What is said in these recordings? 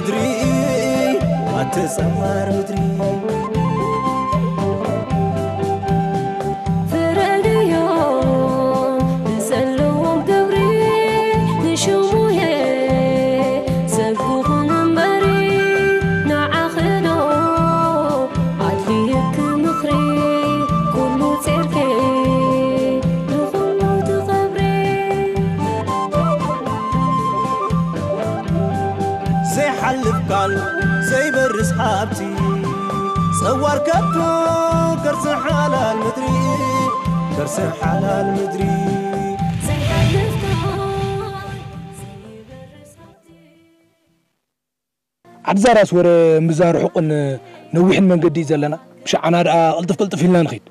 ምድሪ ኣተጸማር ምድሪ ፍረድዮ ንዘለዎም ክብሪ ንሽሙየ ሰብ ክኹን እምበሪ ንዓኽዶ ኣድልየኪ ምኽሪ ኩሉ ጼርኬ ንኹሉ ትኸብሪ። ዘይሓልፍ ቃል ዘይበርስ ሃብቲ ጸዋር ከብቱ ከርሲ ሓላል ምድሪ ከርሲ ሓላል ምድሪ። ዓዲ ዛራስ ወረ እምብዛ ርሑቕን ነዊሕን መንገዲ እዩ ዘለና። ብሽዓና ደኣ ቅልጥፍ ቅልጥፍ ኢልና ንኺድ።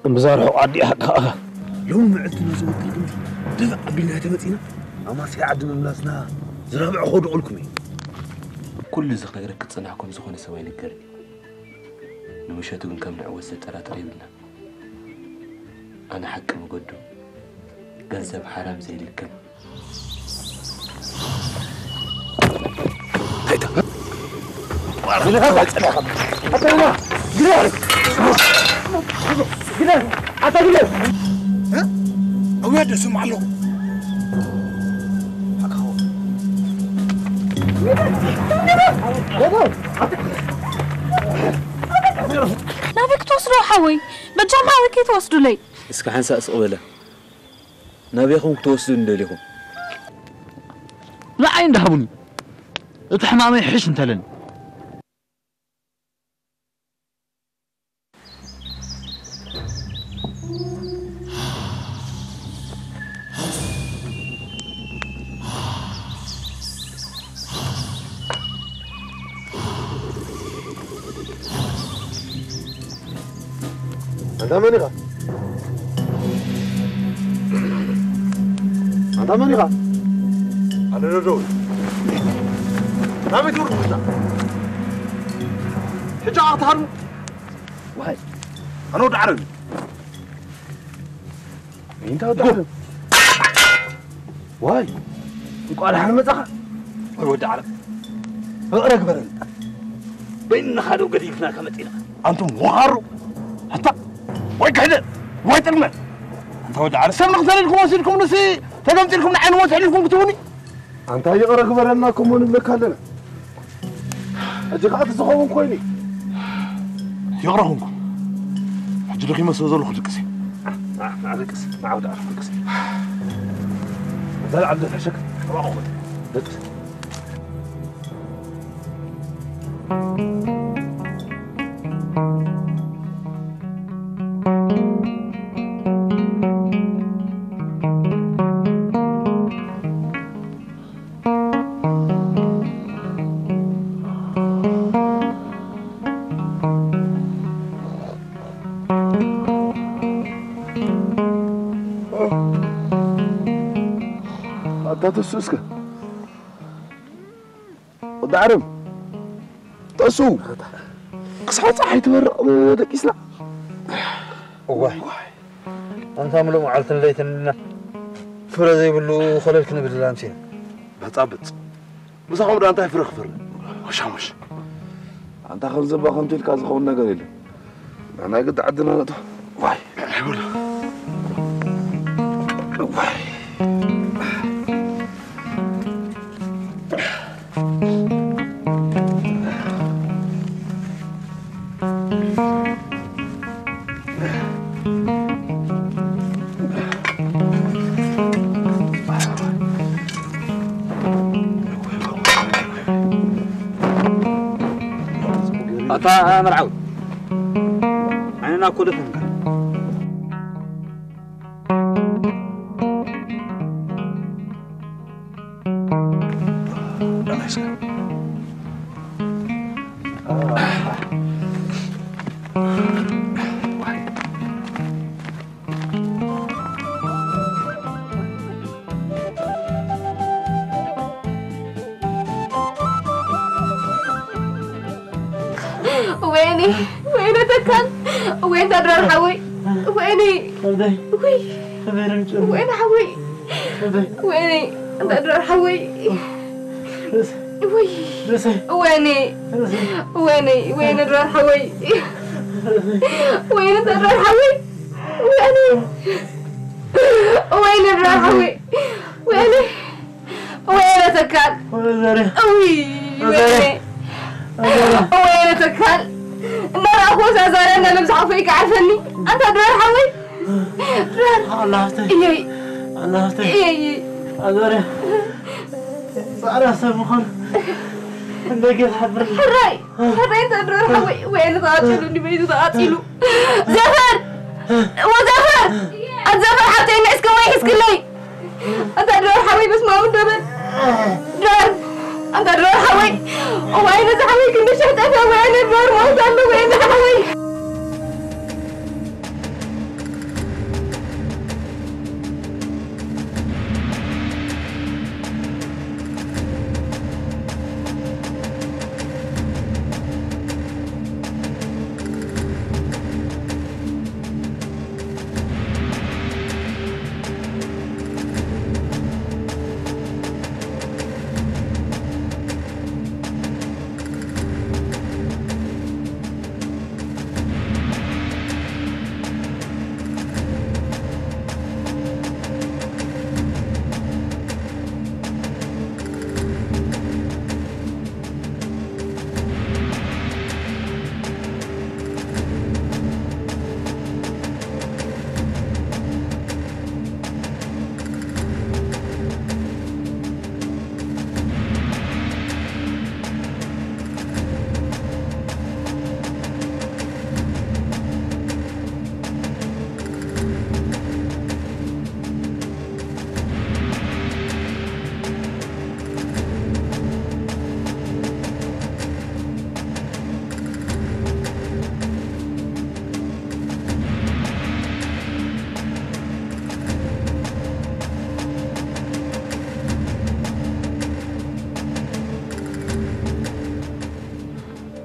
እምብዛ ርሑቕ ዓዲ እያ ደኣ። ሎሚ መዕልቲ ነዚ ወዲ ድምፂ ድፍዕ ኣቢልና ተመፂና ኣማስያ ዓዲ ምምላስና ዝረብዐ ክወድቑልኩም እዩ። ኩሉ እዚ ክነግረክ ክፅናሕ ከም ዝኾነ ሰብ ኣይንገርን እዩ። ንምሸቱ ግን ከም ንዕወት ዘጠራጥር የብልና። ኣነ ሓቂ መገዱ ገንዘብ ሓራም ዘይልከም። ናበይ ክትወስዶ ሓወይ? በጃም ሓወይ ከይትወስዱለይ። እስከ ሓንሳእ ስቕ በለ። ናበይኹም ክትወስዱኒ ደሊኹም? ንዓይ እንዳሃቡኒ። እቲ ሕማመይ ሕሽ እንተለኒ። ኣንታ መን ኢኻ? ኣንታ መን ኢኻ? ኣነ ዶ ደውል ናበይ ትውርድ ብዛ ሕጂ ኣቕትሃሉ ዋይ ኣነ ወዲ ዓረብ እዩ። እንታይ ወዲ ዓረብ? ዋይ እንቋዕ ደሓን መጻኻ። ወይ ወዲ ዓረብ ፍቕረ ግበረኒ። በይንኻ ዶ ገዲፍናካ መጺና? ኣንቱም ወኻሩ ኣታ ወይ ክሕደ ወይ ጥልመት ኣንታ ወዲ ዓረብ ሰብ ንኽተልልኩም ወሲድኩም ንሲ ተገምጢልኩም ንዓይኒ ወስሕ ኢልኩም ክትብኒ ኣንታ ይቕረ ግበረልና እኮ እሞ ንብለካ ኣለና። ሕጂ ከኣ እቲ ዝኸውን ኮይኑ እዩ። ይቕረ ኹንኩም። ሕጂ ደኺመ ስለ ዘለኹ ድቅስ እየ። ንዓ ደቅስ፣ ንዓ ወዲ ዓረብ ደቅስ። እዛ ለዓል ዶ ትሕሸክ? ንባኹ ደቅስ። ኣታ ተሱ እስከ ወዲ ዓረብ ተሱ ክሳብ ፀሓይ ትበርቕ ደቂስና። እዋይ ኣንታ ምሉእ መዓልትን ለይትን ኢልና ፍረ ዘይብሉ ኮለል ክንብል ኣምሲና። በጻብጽ ምሳኹም ዳ እንታይ ፍረ ክፈሪ? ወሻሙሽ ኣንታ ከምዚ እባ ከምቲ ኢልካ ዝኸውን ነገር የለን። ንሕና ግዲ ዓድና ንእቶ። ዋይ ኣይበሉ። ዋይ ኣታ መርዓዊ ዓይንና እኮ ደፈንካ። ወይኔ ወይኔ ተካል ወይ እንዳ ድራር ሓወይ ወይኔ ወይ ወይኔ ሓወይ ወይኔ እንዳ ድራር ሓወይ ውይ፣ ርእሰይ። ወይኔ፣ ርእሰይ። ወይኔ፣ ወይኔ ድራር ሓወይ። ርእሰይ። ወይኔ ድራር ሓወይ። ወይኔ። ወይኔ ድራር ሓወይ። ወይኔ። ወይኔ ተካል። ወይኔ ዘሬ። ውይ፣ ወይኔ ዘሬ። ወይኔ። ወይኔ ተካል። እናረኣኹ ሳዛርያ እንዳለምሳዕኹ ይከዓርፈኒ። ኣንታ ድራር ሓወይ። ድራር። ኣላ ሃፍተይ። እየይ። ኣላ ሃፍተይ። እየይ። ኣዛርያ። ጻዕዳ ሰብ ምዃኑ እንደገ ዝሓብር። ሕራይ፣ ሕራይ እንተ ድሮ ሓወይ፣ ወይ ኣነ ተቓጺሉ፣ እንዲ በይኑ ተቓጺሉ። ዘፈር! ወዘፈር! ኣብ ዘፈር ሓብተይ ንዕስኪ ወይ ሒዝክለይ። ኣንታ ድሮ ሓወይ፣ በስመ ኣብ ወወልድ። ድሮ፣ ኣንታ ድሮ ሓወይ። እዋይ፣ ነዚ ሓወይ ክንዲ ሽሕ ጠፈ፣ ወይ ኣነ ድሮ ሞት ኣሎ፣ ወይ ኣነ ሓወይ።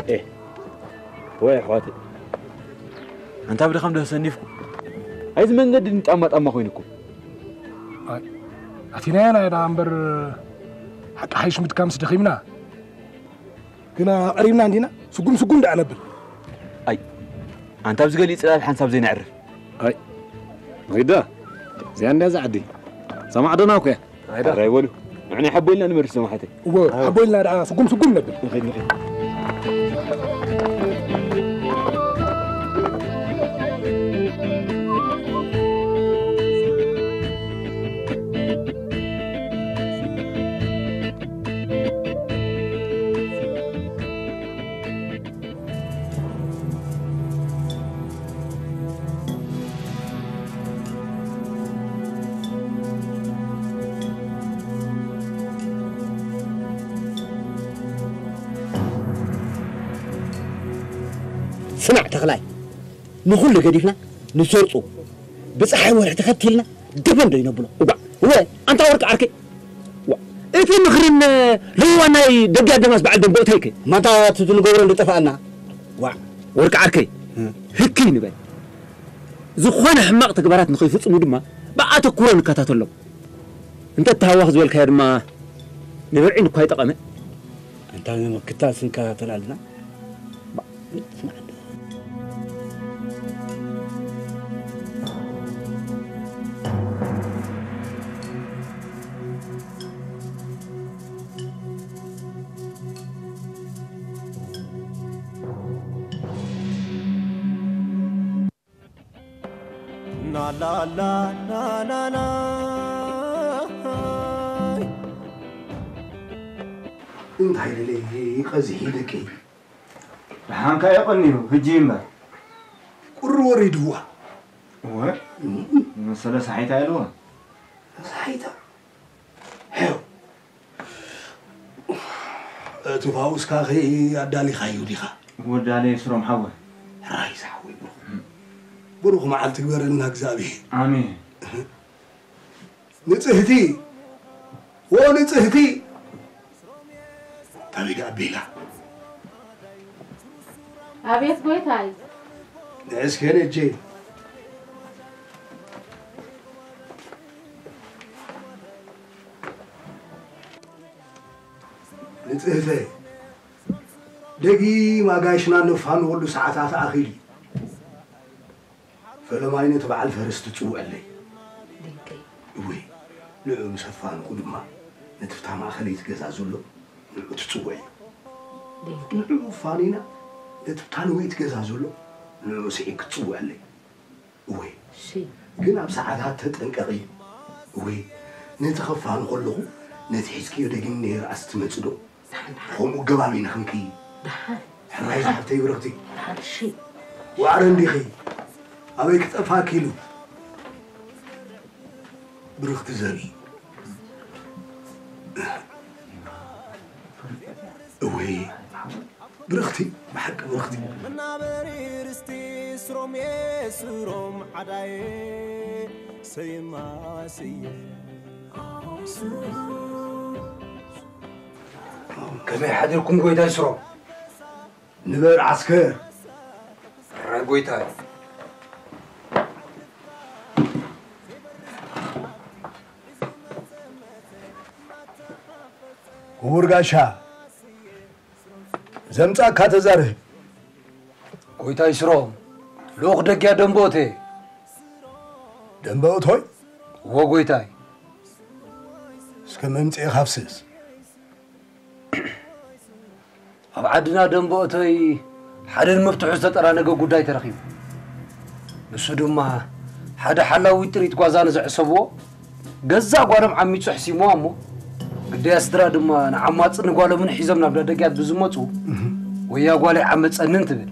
ኤ፣ ወይ ኣሕዋተይ፣ ኣንታ ብድኻም ዶ ተሰኒፍኩም? ኣይዚ መንገዲ ጣማ ጣማ ኮይኑኩም። ኣይ፣ ኣቲናያ ናይ ደኣ እምበር፣ ሓቂ ሓይሽ ምድካምስ ደኺምና። ግና ቀሪብና እንዲና፣ ስጉም ስጉም ደኣ ነብል። ኣይ፣ ኣንታ ኣብዚ ገሊኡ ጽላል ሓንሳብ ዘይነዕርፍ። ኣይ፣ ንኺዳ፣ እዚኣ እንድያ እዛ ዓዲ። እዛ ማዕዶና እኮ እያ። ኣይዳ። ሕራይ በሉ። ንሕና ሓቦ ኢልና ንመርሽ ሰማሓተይ። እወ፣ ሓቦ ኢልና ደኣ ስጉም ስጉም ነብል። ንኺድ፣ ንኺድ። ስማዕ ተኽላይ፣ ንኹሉ ገዲፍና ንሰርጹ ብጸሓይ ወርሒ ተኸቲልና ደበን ዶ ይነብሎ? እዋእ፣ እወ፣ ኣንታ ወርቂ ዓርከይ። ዋ፣ እቲ ምኽርን ለዋናይ ደጊ ኣደማስ በዓል ደንቦእተይከ? ማንታ እቲ ንገብሮ እንድጠፋኣና። ዋ፣ ወርቂ ዓርከይ፣ እ። ህክይ ንበል። ዝኾነ ሕማቕ ተግባራት ንኸይፍጽሙ ድማ ብኣተኩሮ ንከታተሎም። እንተ ተሃዋኽ ዝበልካዮ ድማ ንብርዒ ንኳ ይጠቐመ። ኣንታ ክታል ስንካ ተላልና። እንታይ ኢለ ቀዚሒ ደቂ? ደሓንካ የቐንዩ፣ ሕጂ እምበር። ቁሪ ወሪድዋ። እወ፣ እም። መሰለ ሰሓይታ ኢልዋ። ሰሓይታ? ሄው። እቲ ፋውስካ ኸይ ኣዳሊኻዩ ዲኻ? ወዳለ ስሮም ሓወ። ራይ ዝሓወይ ብሩኽ። ብሩኽ መዓልቲ ግበረልና እግዚኣብሔር። ኣሜን። ንጽህቲ፣ ዎ ንጽህቲ። ታበይ ደኣ ቤላ? ኣቤት ጎይታይ። ንዕስከ ነጀ። ነቲ እህተይ፣ ደጊም ኣጋይሽና ነፋንወሉ ሰዓታት ኣኺሉ እዩ። ፈለማይ ነቲ በዓል ፈረስ ትጽውዐለይ። ድንቀይ። እወ፣ ንዑ ምስ ኣፋንኹ ድማ ነቲ ብታ ማእኸለይቲ ገዛ ዘሎ ንዑ ትጽውዒ። ድንቀይ። ንዑ ፋኒና ነቲ ብታ ነወይቲ ገዛ ዘሎ ንዑ ስዒብ ክትጽውዐለይ። እወ። እሺ። ግን ኣብ ሰዓታት ተጠንቀቒ። እወ፣ ነቲ ከፋኑ ከለኹ ነቲ ሒዝክዮ ደጊም ነይረ ኣስትመጽእ ዶ? ደሓን፣ ደሓን። ከምኡ ገባብ ኢንኽንኪ። ደሓን። ሕራይ ዝሓፍተይ ብርኽቲ። ደሓን፣ እሺ። ዋዕረ እንዲኺ። ኣበይ ክጠፋኪ ኢሉ? ብርኽቲ ዘርኢ። እወ፣ ብርኽቲ፣ ብሓቂ ብርኽቲ። መናበሪ ርስቲ ስሮም እየ፣ ስሮም ዓዳየ፣ ሰይማ ስየ። ከመይ ሓዲርኩም ጎይታይ ስሮም? ንበር ዓስከር። ሕራይ ጎይታይ። ክቡር ጋሻ፣ ዘምጻእካ ተዛረብ። ጎይታይ ስሮም፣ ልኡኽ ደግያ ደንበኦቴ። ደንበኦቶይ? እወ ጎይታይ። እስከ መምጽኤ ካፍስስ። ኣብ ዓድና ደንበኦቶይ ሓደ ንምፍትሑ ዝተጠራነገ ጉዳይ ተረኺቡ። ንሱ ድማ ሓደ ሓላዊ ጥሪት ጓዛ ንዝሕሰብዎ ገዛ ጓሎም ዓሚጹ ሕሲምዋ እሞ፣ ግዳያት ስድራ ድማ ንዓማጽ ንጓሎምን ሒዞም ናብ ደደግያት ብዝመጹ፣ "ወያ ጓለይ ዓመጸንን" ትብል።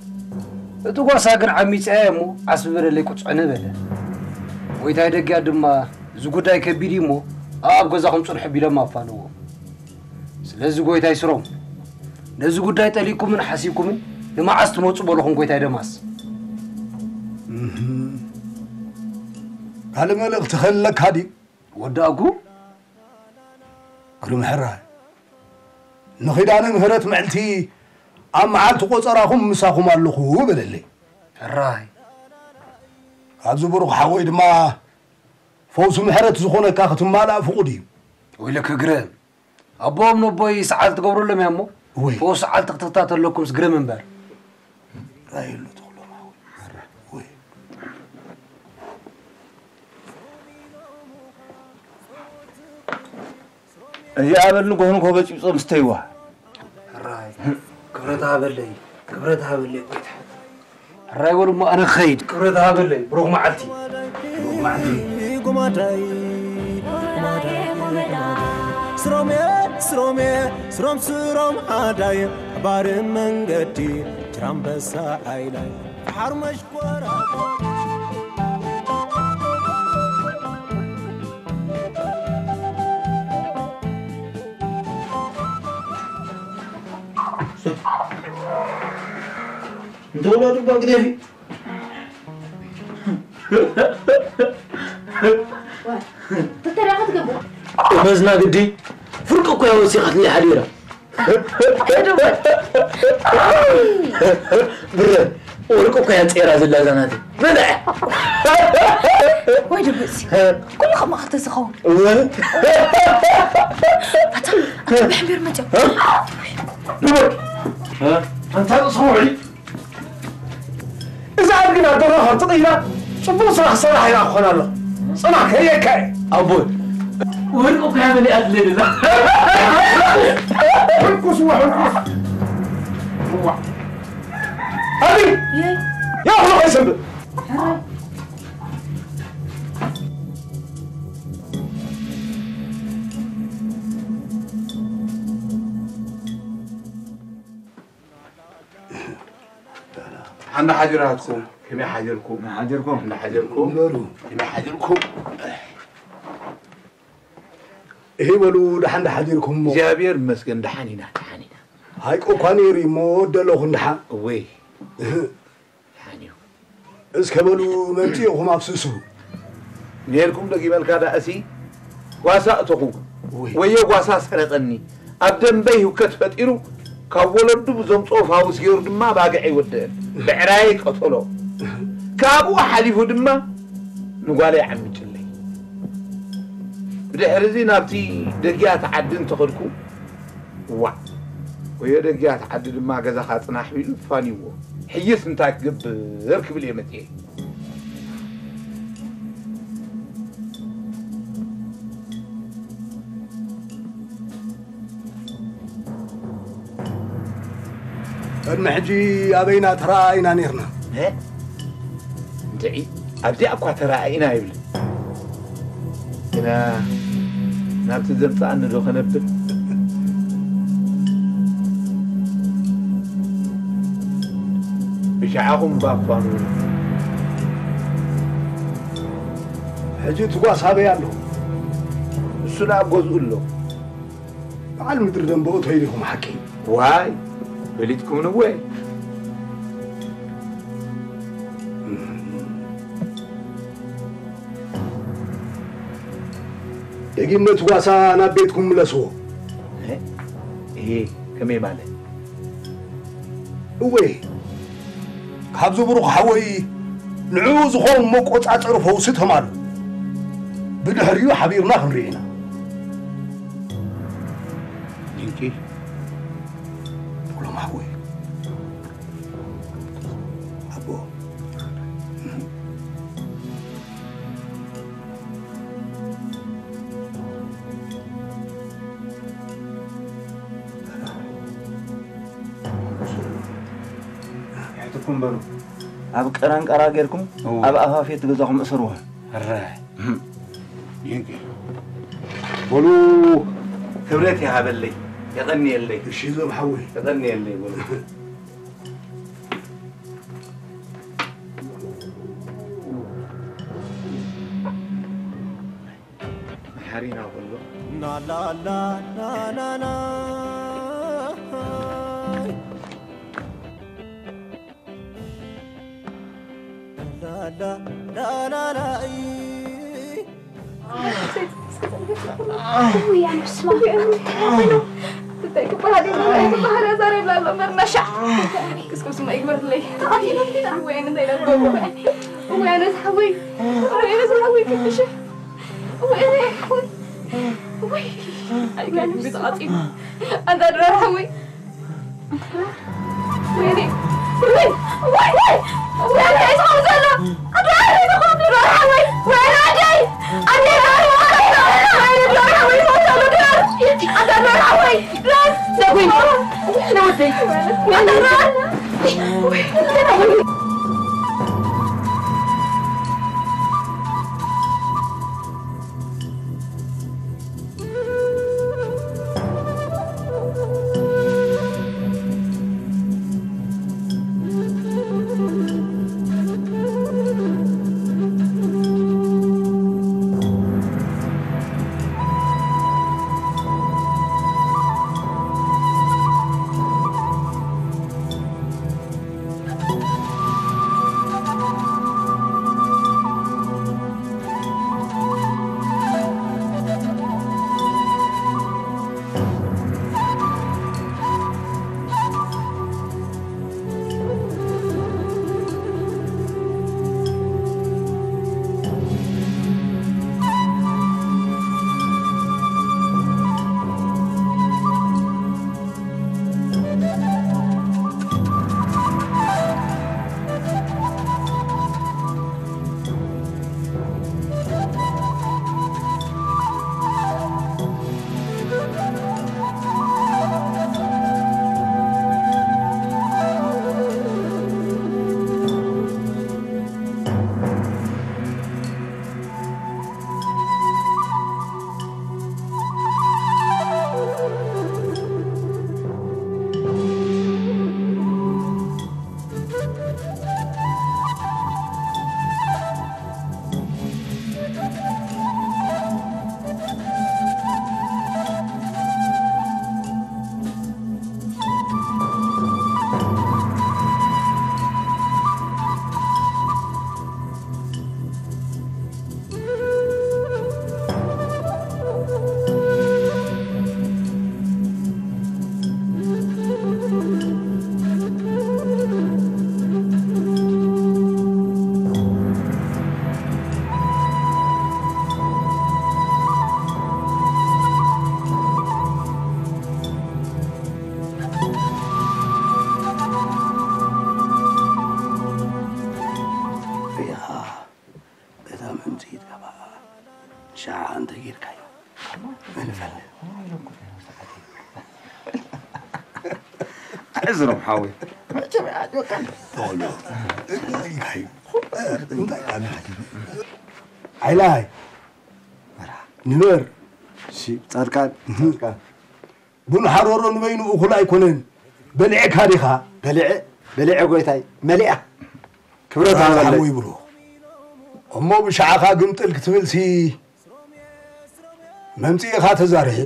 እቲ ጓሳ ግን ዓሚጸያ እሞ፣ "ዓስቢ በለለይ ቁጽዕኒ" በለ። ጎይታይ ደግያት ድማ፣ "እዚ ጉዳይ ከቢድ እዩ እሞ፣ ኣብ ገዛኹም ጽንሑ" ቢሎም ኣፋነዎም። ስለዚ ጎይታይ ስሮም፣ ነዚ ጉዳይ ጠሊቅኩምን ሓሲብኩምን ንመዓስ ትመጹ በልኹም ጎይታይ ደማስ። እህም። ካልእ መልእኽቲ ከለካ ድዩ? ወዳእኩ። ግርም ሕራይ። ንኺዳነ ምህረት ምዕልቲ ኣብ መዓልቲ ቆጸራኹም ምሳኹም ኣለኹ በለለይ። ሕራይ። ካብዚ ብሩኽ ሓወይ ድማ ፈውሲ ምሕረት ዝኾነካ ክትማላእ ፍቑድ እዩ። ወይለከ ግረም። ኣቦኦም ነቦይ ሰዓል ትገብረሎም እያ እሞ፣ ወይ። ፈውሲ ሰዓል ትክትታተለኩምስ ግርም እምበር። ራይሉ ተኽሎም ሓወይ። ወይ። እዚኣ በል ንጎሆ ንጎሆ በጺብጾም ስተይዋ። ሕራይ፣ ክብረት ሃበለይ፣ ክብረት ሃበለይ ጎይታ። ሕራይ በሉ እሞ ኣነ ክኸይድ። ክብረት ሃበለይ፣ ብሩኽ መዓልቲ። ብሩኽ መዓልቲ። ጉማዳይ፣ ጉማዳይ፣ ጉማዳይ። ስሮሜ፣ ስሮሜ፣ ስሮም፣ ስሮም ዓዳይ፣ ባር መንገዲ፣ ጅራምበሳ ዓይላይ፣ ሓርመሽ እንተ ወላዱ እባ ግደፊ። ተተራኸ ትገብር። መዝና ግዲ ፍርቂ እኮ እያ ወሲኻትኒ ሓዲራ። ብረ ወርቂ እኮ እያ ጸይራ ዘላ እዛ ናተይ። በልዐ። ወይ ደበሲ። ኩሉ ከማኻ ተዝኸውን። እወ። ኣታ፣ ኣታ ብሕምቢር መጽዮ። ንበር። ኣንታ ርእስኻ ውዕሊ። እዛ ኣድግና ደረኻ ትቕይራ፣ ጽቡቕ ስራሕ ሰራሕ ኢላ ክኾና ኣሎ። ጽናሕ ከየካ እየ። ኣቦይ፣ ወርቂ እኮ እያ መሊኣ ትለይ ዘላ። ሕልኩስ እዋ፣ ሕልኩስ። እዋ። ኣቢ፣ የይ። ያ ኩሉ ከይሰምዕ። ሕራይ። ሓንዳ ሓዲራ ሃብሰ፣ ከመይ ሓዲርኩም? ከመይ ሓዲርኩም? ሓንዳ ሓዲርኩም? ንበሩ። ከመይ ሓዲርኩም? እሂ በሉ፣ ደሓን ደሓን ሓዲርኩም እሞ። እግዚኣብሔር ይመስገን፣ ደሓን ኢና፣ ደሓን ኢና። ሃይቆ እኳ ነይሩ እሞ፣ ወደለኹ እንድሓ። እወይ። እህ። ደሓን እዩ። እስከ በሉ፣ መምጽኢኹም ኣፍስሱ። ነይርኩም ደጊበልካ ደኣሲ፣ ጓሳ እተኹ። እወይ። ወዮ ጓሳ ሰረቐኒ። ኣብ ደንበይ ህውከት ፈጢሩ፣ ካብ ወለዱ ብዘምጽኦ ፋውስ ገይሩ ድማ ባግዐይ ወደአን። ብዕራየይ ቀተሎ። ካብኡ ሓሊፉ ድማ ንጓለይ ዓሚጭለይ። ብድሕሪ እዚ ናብቲ ደጊያት ዓዲ እንተኸድኩ፣ ዋዕ፣ ወዮ ደግያት ዓዲ ድማ ገዛኻ ጽናሕ ኢሉ ተፋንይዎ። ሕይስ እንታይ ክገብር ክብል እየ መጽኤ። ቅድሚ ሕጂ ኣበይና ተረኣኢና ኔርና? እ? እንድዒ ኣብዚኣ እኳ ተረኣኢና ይብል። ግና ናብቲ ዘምጽኣኒ ዶ ከነብል? ብሻዕኹም ባፋኑ። ሕጂ እቲ ጓሳ ኣበይ ኣሎ? እሱ ናብ ገዝኡ ኣሎ። በዓል ምድሪ ደንበኡ ተይሊኹም ሓቂ። ዋይ፣ ፈሊጥኩም ንወ? ደጊም ነቲ ጓሳ ናብ ቤትኩም ምለስዎ። እ? እሄ፣ ከመይ ማለት? እወ፣ ካብዚ ብሩኽ ሓወይ ንዕኡ ዝኸውን መቆጻጸሪ ፈውሲ ተማሉ። ብድሕሪኡ ሓቢርና ክንርኢ ኢና። ድንቂ። ዲፕሎማ ሓወይ። ኣቦ። የሕትኩም በሉ። ኣብ ቀራንቀራ ጌርኩም እዎ። ኣብ ኣፋፌት ገዛኹም እሰርዎ። ሕራይ። እህም። ይንኪ። በሉ። ክብረት ይሃበለይ። የቐንየለይ። እሺ፣ ዞም ሓወይ። የቐንየለይ በሉ። መሓሪና ኩሉ። ናላላ ናናና ላላ ላላላ ውይ ኣነስማ እንታይ ክበሃል እዩ? እንታይ ክበሃል? ዛሬ ብላሎ መርናሻ ክስኩስማ ይግበርለይ። ወይ እንታይ ላልጎ ወይ ኣነስ ሓወይ ወይ ኣነስ ሓወይ ቅድሽ ወይ ወይ ኣይገርም ብትዓጺ ኣንታ ድራር ሓወይ እንተጌርካዮ። መን ይፈልጥ? ኣዕዝሮም ሓወይ። መቸም ኣይዓጅበካን። ተወልዶ። እንታይ እዩ? እንታይ እዩ? ኣይላይ። ንበር። እሺ፣ ጻድቃን። ጻድቃን። ቡን ሓሮሮ ንበይኑ እኹል ኣይኮነን። በሊዕካ ዲኻ? በሊዐ፣ በሊዐ ጎይታይ። መሊኣ። ክብረት ኣነ ይሃበለይ። ሓወይ ብሩኽ። እሞ ብሻዕኻ ግምጥል ክትብልሲ መምጽኢኻ ተዛርብ።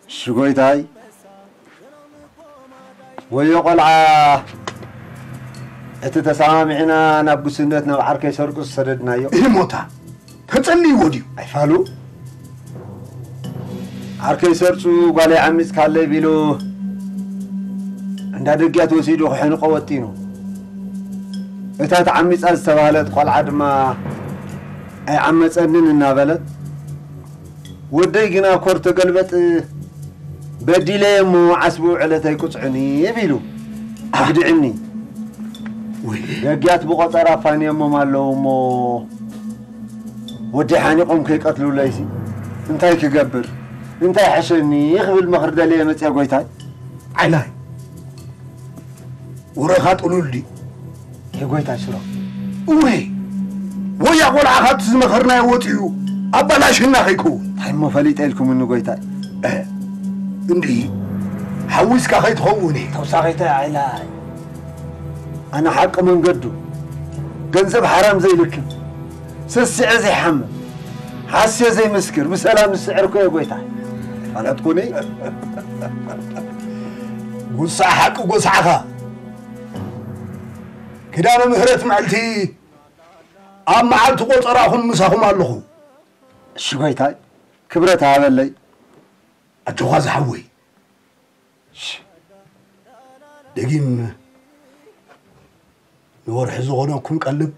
እሺ ጎይታይ። ወዮ ቆልዓ፣ እቲ ተሰማሚዕና ናብ ጉስነት ናብ ዓርከይ ሰርቁ ዝሰደድናዮ። እህ ሞታ፣ ተጸልይዎ ድዩ? ኣይፋሉ። ዓርከይ ሰርጹ ጓለይ ዓሚጽካለይ ቢሉ እንዳ ደጊያት ወሲዱ ክሕንቆ ወጢኑ። እታ ተዓሚጻ ዝተባህለት ቆልዓ ድማ ኣይዓመጸንን እናበለት፣ ወደይ ግና ኮር ተገልበጥ በዲለየ እሞ ዓስቢ ውዕለት ኣይቁጽዕን እየ ቢሉ ኣግድዕኒ። ወይ። ደጊያት ብቆጸራ ኣፋንዮሞም ኣለዉ እሞ ወደይ ሓኒቖም ከይቀትሉለይሲ እንታይ ክገብር? እንታይ ሕሸኒ ክብል ምኽሪ ደልየ መጽየ ጎይታይ። ዓይላይ። ወረኻ ጥሉል ድዩ? የጎይታ ሽሮ። እወ፣ ወያ ቆልዓ ካብቲ ዝመኸርናዮ ወፂኡ ኣባላሽና ከይከውን። እንታይ እሞ ፈሊጠ ኢልኩምኒ ጎይታይ? እ፣ እንድሂ ሓዊስካ ከይትኸውን እየ። ተውሳኺተ ኣይላይ። ኣነ ሓቂ መንገዱ ገንዘብ ሓራም ዘይልክም፣ ሰሲዐ ዘይሓምም፣ ሓስየ ዘይምስክር፣ ብሰላም ዝስዕር እኮ እየ ጎይታይ። ፈለጥኩኒ። ጉሳዕ ሓቂ ጎሳዕኻ። ኪዳነ ምህረት መዓልቲ ኣብ መዓልቲ ቆጸራኹም ምሳኹም ኣለኹ። እሺ ጎይታይ፣ ክብረት ሃበለይ። ኣጆኻ ዝሓወይ። እሺ። ደጊም ንወርሒ ዝኾነኩም ቀልብ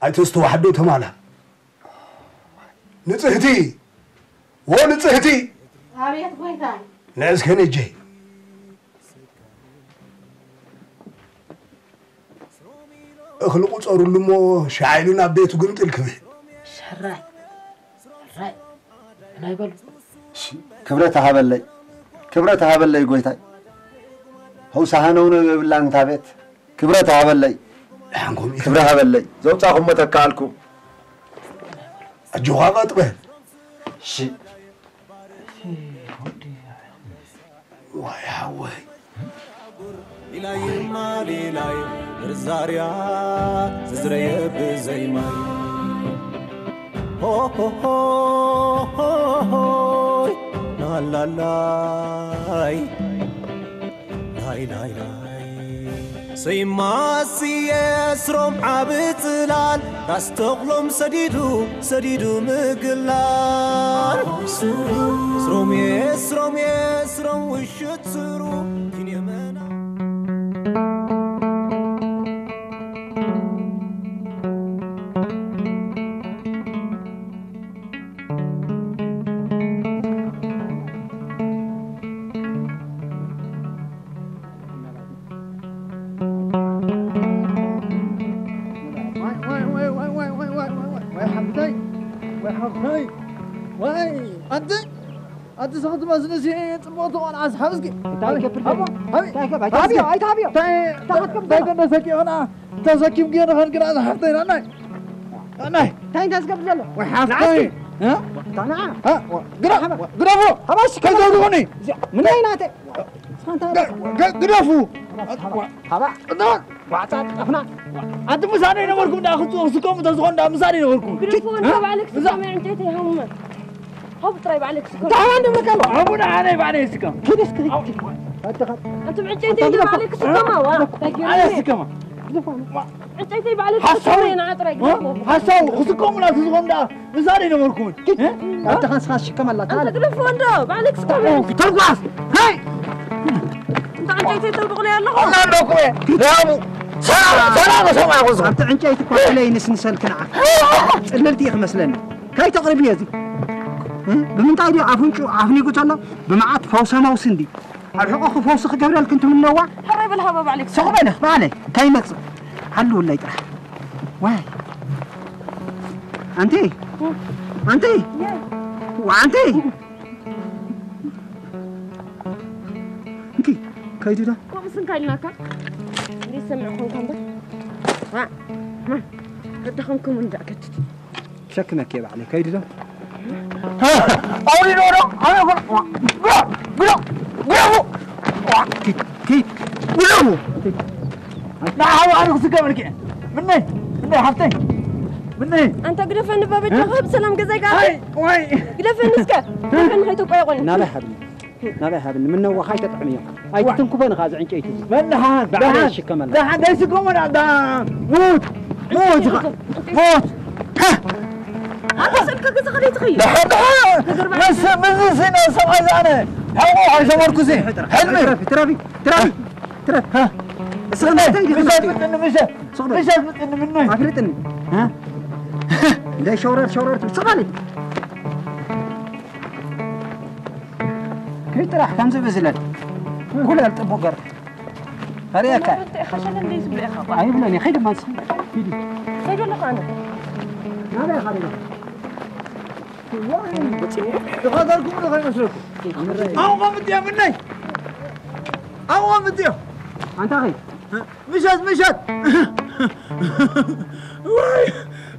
ኣይተስተዋሕዶ ተማላ። ንጽህቲ፣ ወ ንጽህቲ። ኣቤት ጎይታይ። ንዕስከን እጀይ። እኽሊ ቁጸሩሉ እሞ ሻዕ ኢሉ ናብ ቤቱ ግምጥል ክብል። ሕራይ፣ ሕራይ፣ ናይ በሉ። እሺ፣ ክብረት ሃበለይ፣ ክብረት ሃበለይ ጎይታይ። ሆሳሃነው ነው የብላን እታ ቤት። ክብረት ሃበለይ። ደሓንኩም ኢኹም። ክብረ ሃበለይ። ዘውጻኹሞ ተካኣልኩም። ኣጆኻ ቀጥ በል። እሺ። ዋይ ሓወይ። ሊላይማ ሊላይ ርዛርያ ዝዝረየ ብዘይማይ። ሆ ሆ ሆ ሆይ ናላላይ። ናይ ናይ ናይ ሰይማስየ ስሮም ዓቢ ጽላል ራስ ተኽሎም ሰዲዱ ሰዲዱ ምግላል። ስሮምየ ስሮምየ ስሮም ውሽት ስሩ ኪንየመና። ወይ ሓብተይ፣ ወይ ሓብተይ፣ ወይ ኣንቲ፣ ኣንቲ ሰኽቲ መስልሲ ጽቡቕቲ ቆልዓ ስሓብ እስኪ። እንታይ ይገብር ዘሎ? ኣቦ፣ ሃቢ፣ እንታይ ይገብር? ሃቢ፣ ኣይትሃብዮ፣ ኣይትሃብዮ። እንታይ፣ እንታይ ክትገብር እንታይ ዘሎ? ገንደ ሰኪ ኾና፣ ተሰኪም ግን ኸን ግና ዝሓፍተይ ናናይ። ናናይ። እንታይ እንታይ ዝገብር ዘሎ? ወይ ሓፍተይ። ንዓስኪ። እ? ንዓ። እ? ግዳ-፣ ሓባ። ግደፎ። ሓባ፣ እሺ፣ ከዛ ከዛ። ዝኾነ። እዚኣ፣ ምን ናይ ናተ? እስኻ እንታይ ግ-፣ ግ-፣ ግደፉ። ሓባ። ዋዕጻ ጠፍና። ኣንቲ ምሳሌ ነበርኩም፣ እንዳ ክጽ-፣ ክስከሙ ተዝኾን፣ እንዳ ምሳሌ ነበርኩም። ግደፉ፣ እ? እንታይ ባዕልክ እዛ ትስከም፣ ዕንጨይቲ ይሃሙመ። ሃቡ ጥራይ ባዕለይ ክስከም። እንታይ ኣንድ መከባ? ኣቡነ ኣነ ባዕለይ ይስከም። ኪድ እስኪ፣ ኪድ። ኣንተ ዕንጨይቲ ኣንተ ባዕለይ ክስከማ፣ ዋ። ኣነ ይስከማ። ዕንጨይቲ ባዕለይ ሓሳዊ። ክስከማ፣ ንዓ ጥራይ ግደፎ። ሓሳዊ፣ ክስከሙ ናቱ ዝኾኑ ደኣ ምሳሌ ነበርኩም። ኪድ። እ? ኣንተ ኻንስኻ ትሽከም ኣላ፣ ኣንተ ታለ። ግደፎ እንዶ፣ ባዕለይ ክስከም። ተጓዝ። ሄይ! እንተ ዕንጨይቲ ተብቑለይ ኣለኹ። ኣላ ኣለኩም እየ። ላሙ። ሰላም፣ ሰላም፣ ሰላም፣ ሰላም። ኣብቲ ዕንጨይቲ እኳ ኢለ ይንስንሰልኪ ንዓ። ጽልልቲ ኢኺ መስለኒ። ከይተቕርብዮ እዚ። እ? ብምንታይ ድዩ ኣፍንጩ ኣፍኒጉ ዘሎ? ብመዓት ፈውሰ መውሲ እንዲ። ኣርሕቑ ክፈውሲ ክገብረልክን ትምነዋ? ሕራይ በል ሃባ ባዕለይ ክስከም። ስቕ በለ፣ ባዕለይ። እንታይ ይመጽእ? ሃልውለይ ጥራሕ። ዋይ። ኣንቲ? እ? ኣንቲ፣ ኣንቲ፣ እንኪ፣ ከይዱ ዶ? ከምኡ ስንካ ኢልናካ። እንዴት ሰምዕ ኮንካ እምበር? ዋ፣ ማ፣ ከዳኸምኩም እንዳ ከትት። ሸክመክ እየ ባዕለይ፣ ከይዱ ዶ? ኣውሪዶ ዶ? ኣነ ኮን-፣ ግሮ፣ ግሮ፣ ግሮ! ኪ-፣ ኪ-፣ ግሮ! ንዓ፣ ሓው፣ ኣነ ክስከመልኪ እየ። ምነይ፣ ምነይ፣ ሓፍተይ፣ ምነይ። ኣንታ ግደፈኒ፣ ባበጃ፣ እ? ካብ ሰላም ገዛይ ጋር። ኣይ፣ ወይ። ግደፈኒ እስከ። ግደፈኒ፣ ከይትቆየቁኒ። ናበይ ሓብኒ? ናበይ ሓብኒ? ምነው ዋኻ ኣይተጥዕምዮ። ኣይትትንኩፈን ኻ ዝዕንጨይቲ። መን ደሓን፣ ብዓበይ ደሓን፣ ይሽከመላ። ደሓን፣ ደይስከሙ ዳ-፣ ዳ-፣ ሙት፣ ሙት፣ ሙት። ኣንታ ስልኪ ግዛ፣ ከደይ ትኸይድ? ደሓን፣ ደሓን። ተገርባ። ምስ፣ ምስ፣ ምስ፣ ምስ፣ ሰብኣይ ዝኣነ። ሓው፣ ኣይሰመርኩ ሲ። ሕልሚ። ትራፊ፣ ትራፊ፣ ትራፊ። ትረፍ። ሃ? እስኻ እንታይ ዲኻ ምሸት ትብል? ምጥኒ፣ ምሸት። ስቕ በል። ምሸት ምጥኒ፣ ምነይ? ኣፍልጥኒ። ሃ? እንታይ ሸውረር፣ ሸውረር ትብል? ስቕ በል። ከይ ጥራሕ ከምዚ ብዝለል። ኩለል ጥቡቕ ገር። ኣርእየካ። እንታይ ኢኻ ሸለል ዘይትብሎ ኢኻ? ኣይብሎን እየ። ከይድ እማ ንስኻ። ሂድ። ከይድ ኣለኹ ኣነ። ናበይ ኢኻ ዲኻ? ዋይ፣ ተኸተልኩም ዶ ከይመስለኩም? ኣንቆም እትዮ ምነይ? ኣንቆም እትዮ። ኣንታ ኸይ? ምሸት፣ ምሸት። ዋይ፣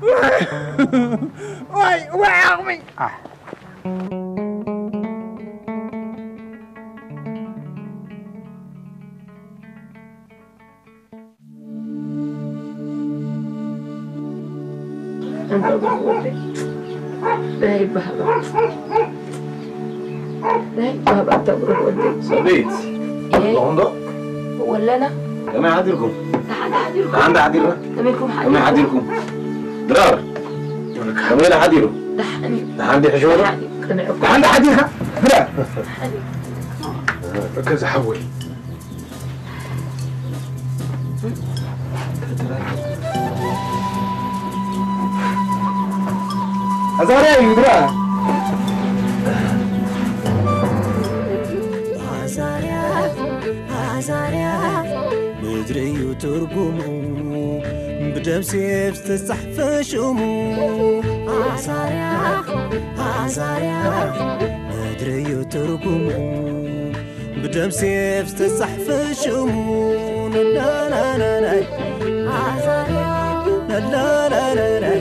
ዋይ፣ ዋይ፣ ዋይ፣ ዓቕመይ። ኣህ። ናይ ባህባ፣ ናይ ባህባ ተብርህ ወዲ። ሰበይት፣ እየ። ኣለኹም ዶ? ወለና። ከመይ ሓዲርኩም? ደሓን ሓዲርኩም? ደሓን ዶ ሓዲርና? ከመይኩም ሓዲርኩም? ከመይ ሓዲርኩም? ድራር፣ ከመይ ኢሉ ሓዲሩ? ደሓን። ደሓን ዲዩ ሕሽዎ? ደሓን እዩ። ቅንዕኩም። ደሓን ዶ ሓዲርካ? ድራር። ደሓን እዩ። ከዛ ሓወይ። ኣዛርያ እዩ ድራ። ኣዛርያ፣ ኣዛርያ፣ ምድሪ እዩ ትርጉሙ፣ ብደም ሴፍ ዝተጻሕፈ ሽሙ። ኣዛርያ፣ ኣዛርያ፣ ምድሪ እዩ ትርጉሙ፣ ብደም ሴፍ ዝተጻሕፈ ሽሙ። ላላላላይ። ላላላላይ።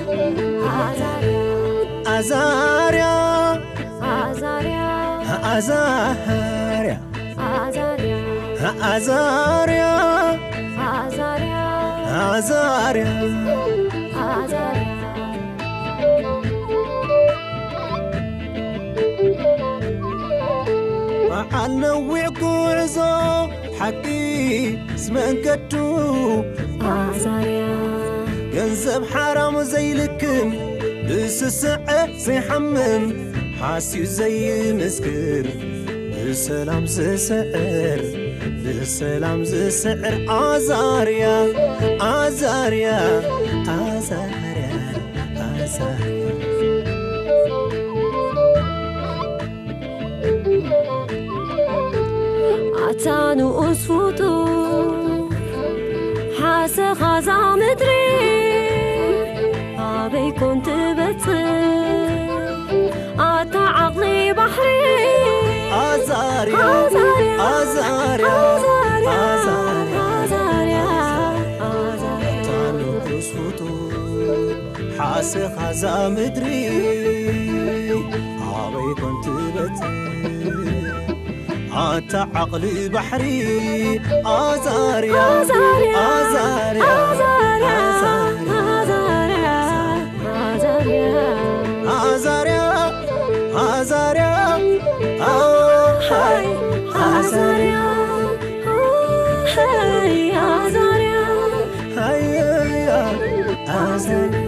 ኣዛርያ። ኣዛርያ። ኣዛርያ። ኣዛርያ። በዓል ነዊዕ ጉዕዞ ሓቂ ዝመንገዱ ኣዛርያ። ገንዘብ ሓራም ዘይልክም ብስስዐ ዘይሓምም ሓስዩ ዘይምስክር ብሰላም ዝስዕር ብሰላም ዝስዕር ኣዛርያ ኣዛርያ ኣዛርያ ኣዛርያ። ኣታ ንኡስ ፍጡር ሓሰኻ እዛ ምድሪ ኣበይ ኮን ትበጽሕ ኣታ ዓቕሊ ባሕሪ ኣዛርያ ኣዛርያ ኣዛርያ ኣዛርያ ኣዛርያ ኣዛርያ ኣታ ንኡስ ፍጡር ሓሰኻ እዛ ምድሪ ኣበይ ኮን ትበጽሕ ኣታ ዓቕሊ ባሕሪ ኣዛርያ ኣዛርያ ኣዛርያ ኣዛርያ ኣዛርያ ኣዛርያ ኣዛርያ ኣዛርያ ኣሃይ ኣዛርያ ኣሃይ ኣዛርያ ኣዛርያ ኣዛርያ